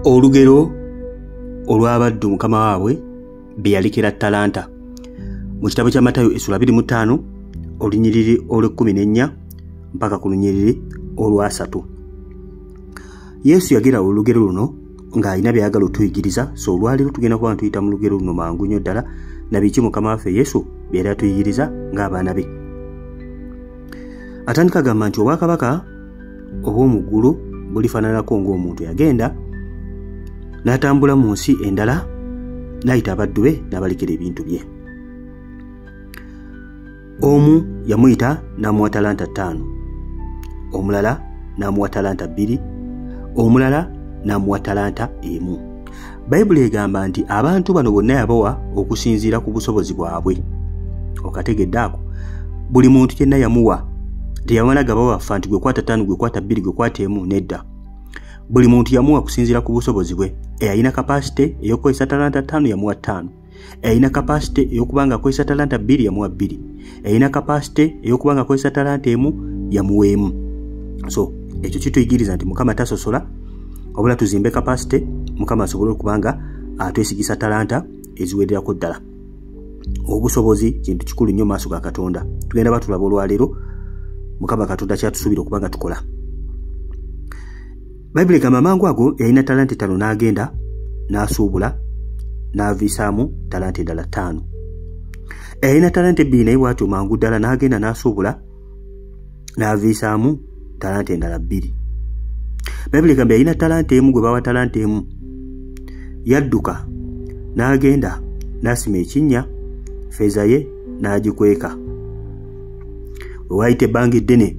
Olugero olw'abaddu mukama waabwe be yalekera talanta. Mu kitabo kya Matayo essula 25 olunyiriri olw'e14 mpaka ku lunyiriri olw'asatu. Yesu yagera olugero luno ng'alina by'ayagala otuyigiriza, so olwaleero tugenda kuba ntuyita mu lugero luno mangu nnyo ddala na biki mukama waffe Yesu bye yali atuyigiriza ng'abaana be. Atandika agamba nti obwakabaka obw'omu ggulu bulifaananako ng'omuntu yagenda n'atambula mu nsi endala n'ayita abaddu be n'abalekera ebintu bye. Omu yamuyita n'amuwa talanta 5, omulala n'amuwa talanta 2, omulala n'amuwa talanta 1. Bayibuli egamba nti abantu bano bonna yabawa okusinziira ku busobozi bwabwe. Okategedde ako, buli muntu kyenna yamuwa, teyamala gabawa ffa nti gwe kwata 5, gwe kwata 2, gwe kwata 1, nedda. Buli muntu yamuwa kusinziira ku busobozi bwe. Eyalina kapasite ey'okukozesa talanta 5 yamuwa 5. Eyalina kapasite ey'okuba nga akozesa talanta 2 yamuwa 2. Eyalina kapasite ey'okuba nga akozesa talanta 1 yamuwa 1. So ekyo kituyigiriza nti Mukama tasosola, wabula tuzimbe kapasite Mukama asobole okuba nga atwesigisa talanta eziwererako ddala. Obusobozi kintu kikulu nnyo mu maaso ga Katonda. Tugenda batulaba olwaleero Mukama Katonda kyatusuubira okuba nga tukola. Bayibuli egamba amangu ago yalina talanta 5 n'agenda n'asuubula n'aviisaamu talanta endala 5. Yalina talanta 2 naye bw'atyo mangu ddala n'agenda n'asuubula n'aviisaamu talanta endala 2. Bayibuli egamba yalina talanta 1 gwe bawa talanta 1. Yadduka n'agenda n'asima ekinnya, feeza ye n'agikweka. Bwe waayita ebbanga eddene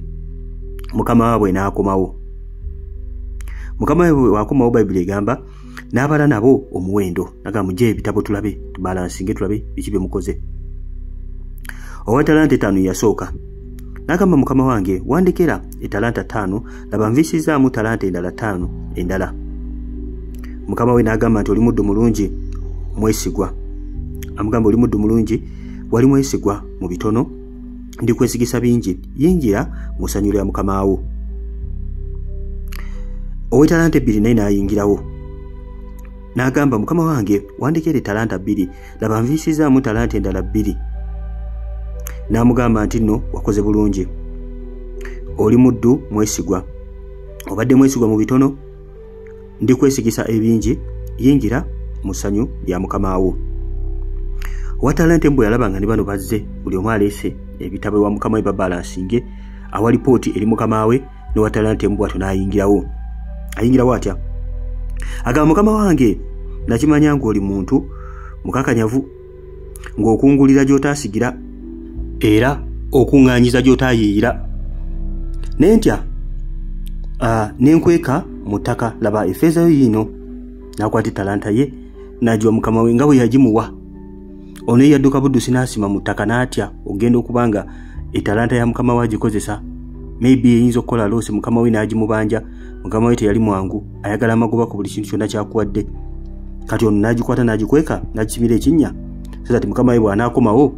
mukama waabwe n'akomawo. Mukama waabwe bw'akomawo, Bayibuli egamba n'abala nabo omuwendo, n'agamba mujje ebitabo tulabe, tubalansinge tulabe biki bye mukoze. Owa talanta 5 yasooka n'agamba mukama wange wandekera etalanta 5, laba nviisizaamu talanta endala 5 endala. Mukama we n'agamba nti oli muddu mulungi mwesigwa. Amugamba oli muddu mulungi, wali mwesigwa mu bitono, ndikwesigisa bingi, yingira mu ssanyu lya mukama wo. Ow'etalanta 2 naye n'ayingirawo n'agamba mukama wange wandekera etalanta 2, laba nviisizaamu talanta endala 2. N'amugamba nti nno wakoze bulungi, oli muddu mwesigwa, obadde mwesigwa mu bitono, ndikwesigisa ebingi, yingira mu ssanyu lya mukama wo. Owa talanta 1 bwe yalaba nga ne bano bazze, buli omu aleese ebitabo ewa mukama we babalansinge, awa lipooti eri mukama we, n'owa talanta 1 bw'atyo n'ayingirawo. Ayingirawo atya? Agamba mukama wange nakimanya ng'oli muntu mukakanyavu, ng'okungulira gy'otaasigira era okuŋŋaanyiza gy'otaayiiyira. Ne ntya ne nkweka mu ttaka, laba effeeza yo yiino. N'akwata etalanta ye n'agiwa mukama we nga bwe yagimuwa. Ono ye yadduka buddusi n'asima mu ttaka n'atya ogenda okuba nga etalanta ya mukama we agikozesa. Maybe eyinza okukola loosi mukama we n'agimubanja. Mukama we teyali mwangu, ayagala amagoba ku buli kintu kyonna ky'akuwadde. Kati ono n'agikwata n'agikweka n'agisimira ekinnya, so that mukama we bw'anaakomawo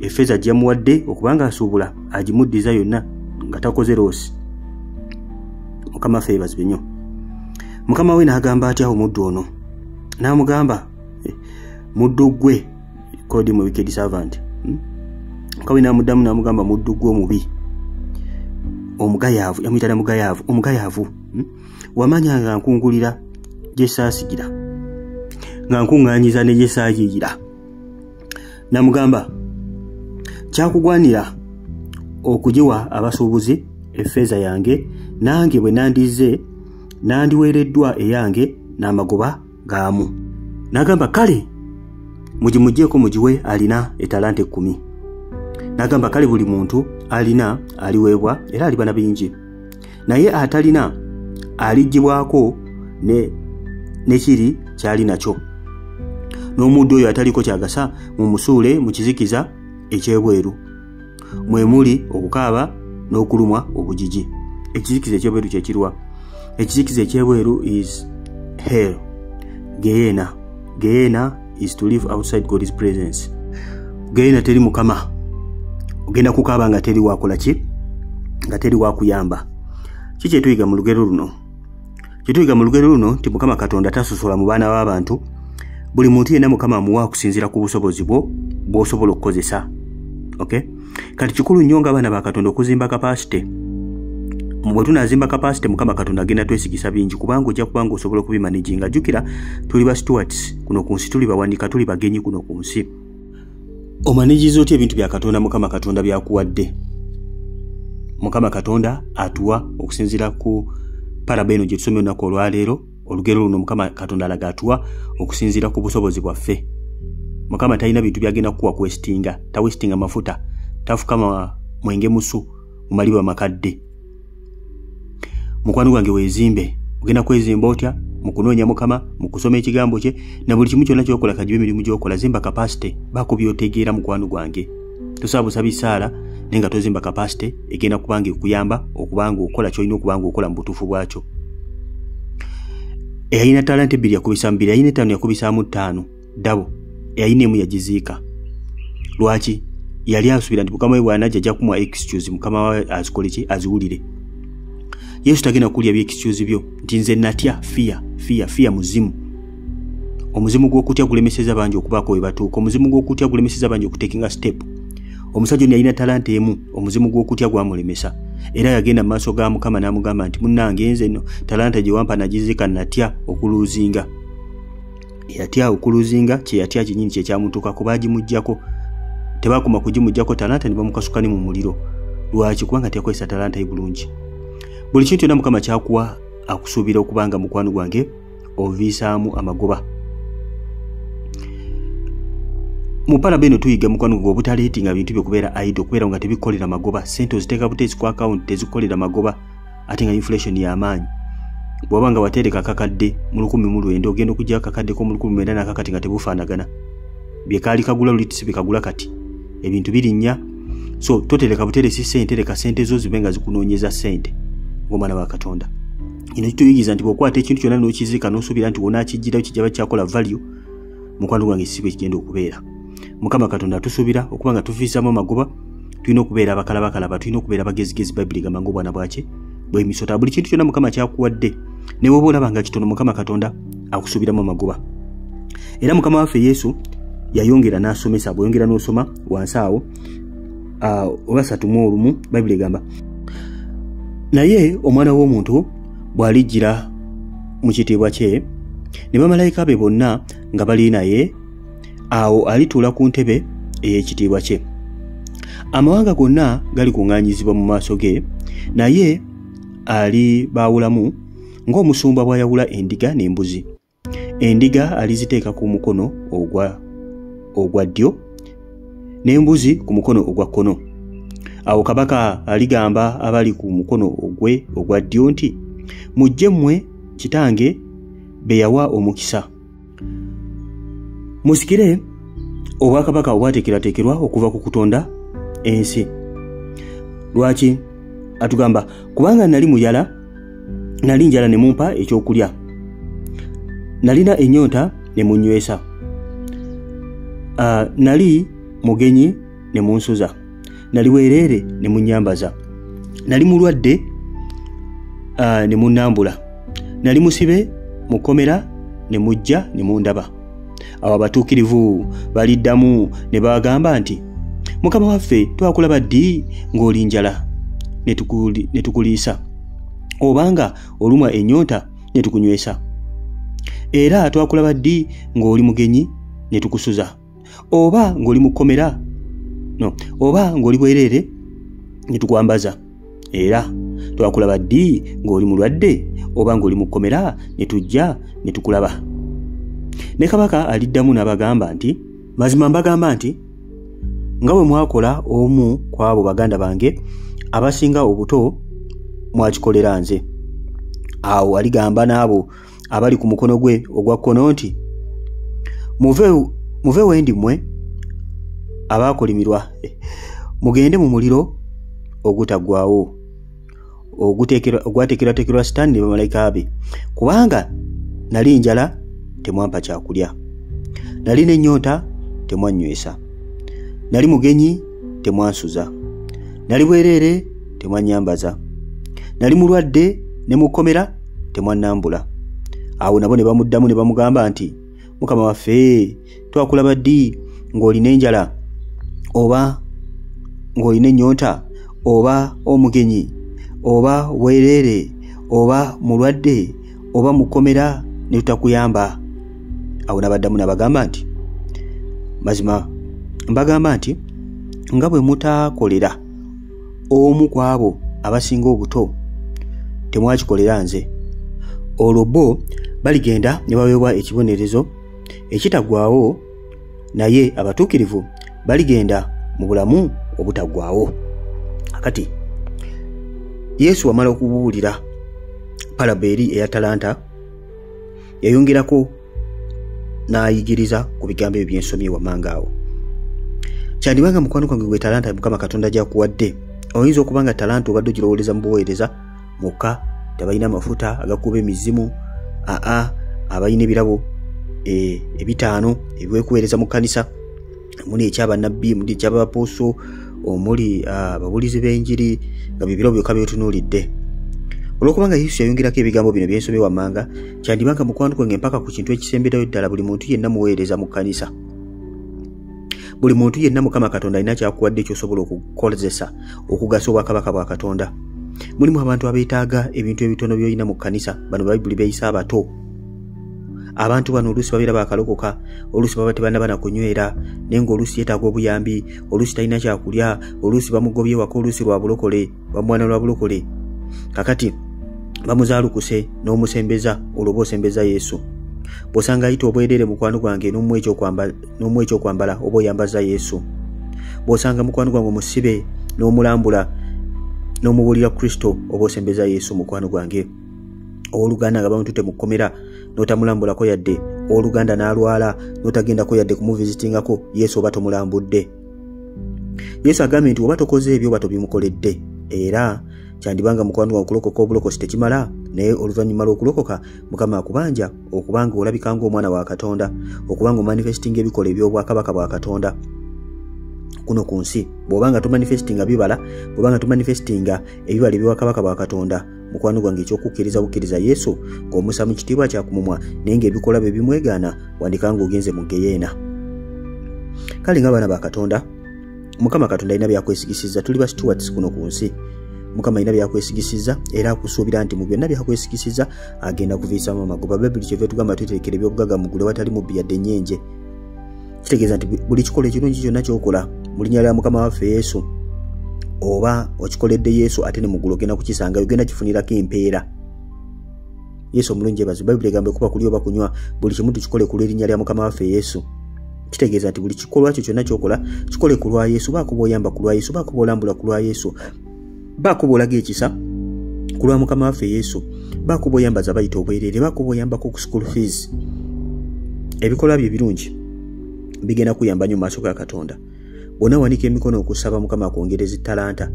effeeza gye yamuwadde okuba nga asuubula agimuddiza yonna nga takoze loosi. Mukama ffe yeebazibwe nnyo. Mukama we n'agamba atya omuddu ono? N'amugamba muddu ggwe, called him a wicked servant. Mukama we n'amuddamu n'amugamba muddu ggwe omubi, omugayaavu, yamuyita na mugayaavu, omugayaavu. Wamanya nga nkungulira gye saasigira, nga nkuŋŋaanyiza ne gye saayiiyira. N'amugamba kyakugwanira okugiwa abasuubuzi effeeza yange, nange bwe nandizze nandiweereddwa eyange n'amagoba gaamu. N'agamba kale mugimuggyeko mugiwe alina etalanta 10. N'agamba kale buli muntu alina aliweebwa era aliba na bingi, naye atalina aliggyibwako ne kiri ky'ali nakyo. N'omuddu oyo ataliko kyagasa mumusuule mu kizikiza eky'ebweru, mwe muli okukaaba n'okulumwa obugigi. Ekizikiza eky'ebweru kye kiruwa? Ekizikiza eky'ebweru is hell, Gehenna. Gehenna is to live outside God's presence. Gehenna teri mukama, ogenda kukaaba nga teri wakola ki, nga teri wakuyamba. Kiki kye tuyiga mu lugero luno? Kyetuyiga mu lugero luno nti Mukama Katonda tasosola mu baana b'abantu. Buli muntu yenna Mukama amuwa okusinziira ku busobozi bwo bw'osobola okukozesa. Okay? Kati kikulu nnyo ng'abaana ba Katonda okuzimba capacity. Bwe tunaazimba capacity, Mukama Katonda agenda twesigisa bingi, kubanga ojja kubanga osobola okubimanaginga. Jjukira tuli ba stewards kuno ku nsi, tuli bawanika, tuli bagenyi kuno ku nsi. Omanaginza otya ebintu bya Katonda Mukama Katonda byakuwadde? Mukama Katonda atuwa okusinziira ku parable eno gye tusomye olunaku olwaleero. Olugero luno Mukama Katonda alaga atuwa okusinziira ku busobozi bwaffe. Mukama talina bintu byagenda kukuwa kwesitinga, tawesitinga mafuta, tafuka mwenge musu mu maliba makadde. Mukwano gwange weezimbe. Ogenda kwezimba otya? Mu kunoonya Mukama, mu kusoma ekigambo kye, na buli kimu kyonna ky'okola, kagibe emirimu gy'okola, zimba capacity, baako by'otegeera mukwano gwange. Tosaba busaba isaala naye nga tozimba capacity egenda kubanga ekuyamba okubanga okola ky'olina okubanga okola mu butuufu bwakyo. Eyalina talanta 2 yakubisaamu 2, eyalina 5 yakubisaamu 5, dabo eyalina 1 yagiziika. Lwaki? Yali asuubira nti Mukama we bw'anajja ajja kumuwa excuse, Mukama we azikole ki? Aziwulire. Yesu tagenda kulya by'excuse byo nti nze natya, fear, fear, fear muzimu. Omuzimu gw'okutya gulemeseza bangi okubaako we batuuka. Omuzimu gw'okutya gulemeseza bangi okutekinga step. Omusajja ono yalina talanta 1, omuzimu gw'okutya gwamulemesa. Era yagenda mu maaso ga Mukama n'amugamba nti munnange nze nno talanta gye wampa nagiziika, natya okuluuzinga. Yatya okuluuzinga, kye yatya kyennyini kye kyamutuukako, baagimuggyako. Tebaakoma kugimuggyako talanta ne bamukasuka ne mu muliro. Lwaki? Kubanga teyakozesa talanta ye bulungi. Buli kintu kyonna Mukama kyakuwa akusuubira okubanga mukwano gwange oviisaamu amagoba. Mu parable eno tuyiga mukwano gwe obutaleetinga bintu byo kubeera idle, okubeera nga tebikolera magoba. Ssente oziteeka buteesi ku account tezikolera magoba, ate nga inflation y'amaanyi. Bw'oba nga watereka akakadde mu 1900, ogenda okugyayo akakadde ko mu 1900 n'akakati nga tebufaanagana. Bye kaali kagula luli si bye kagula kati. Ebintu birinnya. So totereka buteresi ssente, tereka ssente zo zibe nga zikunoonyeza ssente ng'omwana wa Katonda. Kino kituyigiriza nti bw'okwata ekintu kyonna n'okiziika n'osuubira nti w'onaakiggyirayo kijja bakyakola value, mukwano gwange si bwe kigenda okubeera. Mukama Katonda atusuubira okuba nga tuviisaamu amagoba. Tulina okubeera abakalabakalaba, tulina okubeera abagezigezi. Bayibuli egamba ng'obwana bwaki bw'emisota. Buli kintu kyonna Mukama kyakuwadde, ne bw'oba olaba nga kitono, Mukama Katonda akusuubiramu amagoba. Era Mukama waffe Yesu yayongera n'asomesa. Bw'oyongera n'osoma wansi awo oba 31, Bayibuli egamba, naye Omwana w'omuntu bw'alijjira mu kitiibwa kye ne bamalayika be bonna nga bali naye, awo alituula ku ntebe ey'ekitiibwa kye. Amawanga gonna galikuŋŋaanyizibwa mu maaso ge, naye alibaawulamu ng'omusumba bw'ayawula endiga n'embuzi. Endiga aliziteeka ku mukono ogwa ddyo, n'embuzi ku mukono ogwa kkono. Awo kabaka aligamba abali ku mukono ogwe ogwa ddyo nti, mujje mmwe kitange be yawa omukisa, musikire obwakabaka obwateekerateekerwa okuva ku kutonda ensi. Lwaki? Atugamba, kubanga nali muyala, nali njala ne mumpa ekyokulya, nalina ennyonta ne munywesa, nali mugenyi ne munsuza, nali weereere ne munnyambaza, nali mulwadde ne munnambula, nali musibe mu kkomera ne mujja ne mundaba. Awo abatuukirivu baliddamu ne bagamba nti, Mukama waffe, twakulaba ddi ng'oli njala ne tukuliisa, obanga olumwa ennyonta ne tukunywesa? Era twakulaba ddi ng'oli mugenyi ne tukusuza, oba ng'oli mu kkomera, no, oba ng'oli bwereere ne tukwambaza? Era twakulaba ddi ng'oli mulwadde oba ng'oli mu kkomera ne tujja ne tukulaba? Ne kabaka aliddamu n'abagamba nti, mazima mbagamba nti nga bwe mwakola omu ku abo baganda bange abasinga obuto, mwakikolera nze. Awo aligamba n'abo abali ku mukono gwe ogwa kkono nti, muve wendi mmwe abaakolimirwa, mugende mu muliro ogutaggwaawo ogwateekerwateekerwa Sitaani ne bamalayika be. Kubanga nali njala, temwampa kyakulya, nali n'ennyonta, temwannywesa, nali mugenyi, temwansuza, nali bwereere, temwannyambaza, nali mulwadde ne mu kkomera, temwannambula. Awo nabo ne bamuddamu ne bamugamba nti, Mukama waffe, twakulaba ddi ng'olina enjala oba ng'olina ennyonta oba omugenyi oba weereere oba mulwadde oba mukomera ne tutakuyamba? Awo n'abaddamu n'abagamba nti, mazima mbagamba nti nga bwe mutaakolera omu ku abo abasinga obuto, temwakikolera nze. Olwo bo baligenda ne baweebwa ekibonerezo ekitaggwaawo, naye abatuukirivu baligenda mu bulamu obutaggwaawo. Akati Yesu wamala okubuulira parable eri eya talanta, yayongerako n'ayigiriza ku bigambo ebyo byensomye wammanga awo. Kyandibanga mukwano gwange gwe talanta Mukama Katonda gy'akuwadde, oyinza okuba nga talanta obadde ogirowooleza mu buweereza mukka, tebalina amafuta agakuba emizimu, abalina ebirabo ebitaano eby'okuweereza mu kkanisa, muli ekyabannabbi, muli eky'abaapooso, omuli ababuulizi b'enjiri, nga bye birabo byokka by'otunuulidde. Olw'okubanga Yesu yayongerako ebigambo bino byensomye wammanga, kyandibanga mukwano gwange mpaka ku kintu ekisemberayo ddala, buli muntu yenna muweereza mu kkanisa. Buli muntu yenna Mukama Katonda alina ky'akuwadde ky'osobola okukozesa okugasa obwakabaka bwa Katonda. Mulimu abantu abeetaaga ebintu ebitono by'olina mu kkanisa, bano Bayibuli beeyisa abato. Abantu bano oluusi babeera baakalokoka, oluusi baba tebannaba na kunywera, naye ng'oluusi yeetaaga obuyambi, oluusi talina kyakulya, oluusi bamugobye waka, oluusi lwa bulokole, bamwana lwa bulokole. Kakati bamuzaalukuse n'omusembeza, olwo oba osembeza Yesu. Bw'osanga ayita obwereere mukwano gwange n'omuwa ekyokwambala, oba oyambaza Yesu. Bw'osanga mukwano gwange omusibe n'omulambula n'omubuulira Kristo, oba osembeza Yesu mukwano gwange. Owooluganda nga bamututte mu kkomera n'otamulambulako yadde, owooluganda n'alwala n'otagendako yadde kumuvisitingako, Yesu oba tomulambudde. Yesu agambye nti oba tokoze ebyo oba tobimukoledde. Era kyandibanga mukwano gwange okulokoka obulokozi tekimala, naye oluvannyuma lw'okulokoka Mukama akubanja okubanga olabika ng'omwana wa Katonda, okubanga omanifestinga ebikola eby'obwakabaka bwa Katonda kuno ku nsi. Bw'obanga tomanifestinga bibala, bw'obanga tomanifestinga ebibala eby'obwakabaka bwa Katonda, mukwano gwange ekyokukkiriza bukkiriza Yesu ng'omussa mu kitiibwa kya ku mumwa, naye ng'ebikolwa bye bimwegaana, wandika ng'ogenze mu ggeyeena. Kale ng'abaana ba Katonda, Mukama Katonda alina by'akwesigisiza. Tuli ba stewards kuno ku nsi. Mukama alina by'akwesigisiza era akusuubira nti mu byonna by'akwesigisiza agenda kuviisaamu amagoba. Bayibuli kyeva etugamba tweterekere ebyobugagga mu ggulu awatali mubbi yadde ennyenje. Kitegeeza nti buli kikola ekirungi kyonna ky'okola mu linnya lya Mukama waffe Yesu, oba okikoledde Yesu, ate ne mu ggulu ogenda kukisangayo, ogenda kifunirako empeera. Yesu omulungi yeebazibwe. Bayibuli egamba okuba kulya oba kunywa, buli kimu tukikole ku lw'erinnya lya Mukama waffe Yesu. Kitegeeza nti buli kikolwa kyo kyonna ky'okola kikole ku lwa Yesu, baako bw'oyamba ku lwa Yesu, baako bw'olambula ku lwa Yesu, baako bw'olaga ekisa ku lwa Mukama waffe Yesu, baako bw'oyambaza bayita obwereere, baako bw'oyambako ku school fees. Ebikolwa byo ebirungi bigenda kuyamba nnyo mu maaso ga Katonda. Bw'onaawanika emikono okusaba Mukama akwongereza talanta,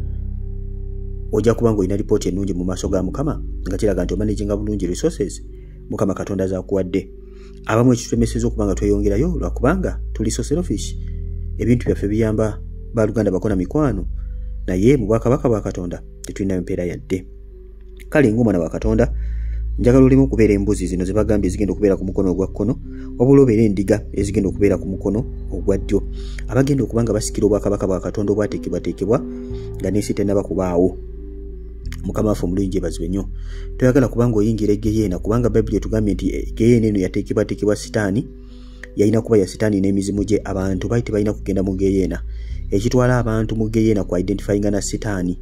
ojja kuba ng'olina lipooti ennungi mu maaso ga Mukama, nga kiraga nti omanaginga bulungi resources Mukama Katonda z'akuwadde. Abamu ekitulemesezza okuba nga tweyongerayo lwakubanga tuli so selfish. Ebintu byaffe biyamba baluganda bakona mikwano, naye mu bwakabaka bwa Katonda tetulina mpeera yadde. Kale ng'omwana wa Katonda, njagala olimu okubeera embuzi zino ze bagambye ezigenda okubeera ku mukono ogwa kkono, wabula obeera endiga ezigenda okubeera ku mukono ogwa ddyo, abagenda okuba nga basikira obwakabaka bwa Katonda obwateekebwateekebwa nga n'ensi tennaba kubaawo. Mukama waffe omulungi yeebazibwe nnyo. Toyagala kubanga oyingira egeyeena, kubanga Bayibuli etugambye nti geyeena eno yateekebwateekebwa Sitaani, yalina kuba ya Sitaani n'emizimu gye. Abantu baali tebalina kugenda mu geyeena. Ekitwala abantu mu geyeena ku identifyinga na Sitaani,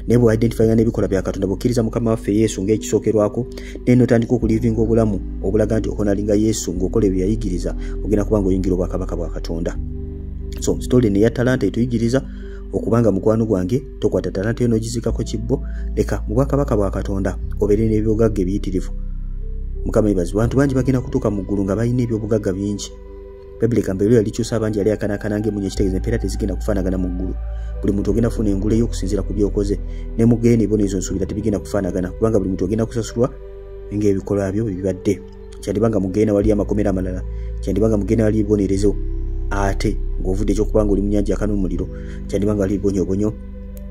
naye bwe identifyinga n'ebikolwa bya Katonda, bw'okkiriza Mukama waffe Yesu ng'ekisookerwako, naye n'otandika okulivinga obulamu obulaga nti ohonalinga Yesu ng'okola ebyo yayigiriza, ogenda kuba ng'oyingira obwakabaka bwa Katonda. So story neya talanta etuyigiriza okubanga mukwano gwange tokwata talanta yo n'ogizikako kibbo, leka mu bwakabaka bwa Katonda obeere n'ebyobugagga ebiyitirivu. Mukama yeebazibwe. Abantu bangi bagenda kutuuka mu ggulu nga balina ebyobugagga bingi. Bayibuli egamba era yalikyusa abangi, yali akanaakana ng'emmunye, ekitegeeza empeera tezigenda kufaanagana mu ggulu. Buli muntu ogenda kufuna engule y'okusinziira ku by'okoze, ne mu ggeyeena ebibonerezo nsuubira tebigenda kufaanagana, kubanga buli muntu ogenda kusasulwa ng'ebikolwa byo bwe bibadde. Kyandibanga mu ggeyeena waliyo amakomera amalala, kyandibanga mu ggeyeena waliyo ebibonerezo, ate ng'ovudde ekyokuba ng'oli mu nnyanja yaka n'omuliro, kyandibanga waliyo ebibonyoobonyo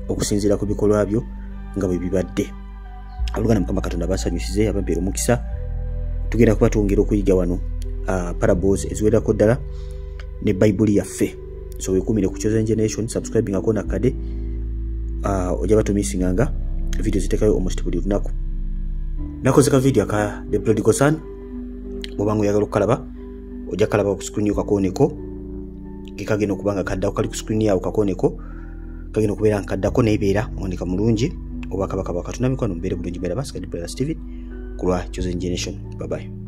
okusinziira ku bikolwa byo nga bwe bibadde. Oluganda Mukama Katonda basanyusize, abampeera omukisa. Tugenda kuba twongera okuyiga wano parables eziwererako ddala ne Bayibuli yaffe. So weekuumire ku Chosen Generation, subscribingako nakade, ojja batumisinganga video ziteekayo almost buli lunaku. Nakoze ka video aka The Prodigal Son, bw'obanga oyagala okukalaba ojja kalaba ku screen yo kakooneko kekagenda okuba nga kaddako, kali ku screen yawo kakooneko kagenda okubeera nga kaddako, naye beera muwanika mulungi obwakabaka bwa Katonda. Mikwano, mubeere bulungi. Mbeera Basikadi Brother Steven ku lwa Chosen Generation. Bye bye.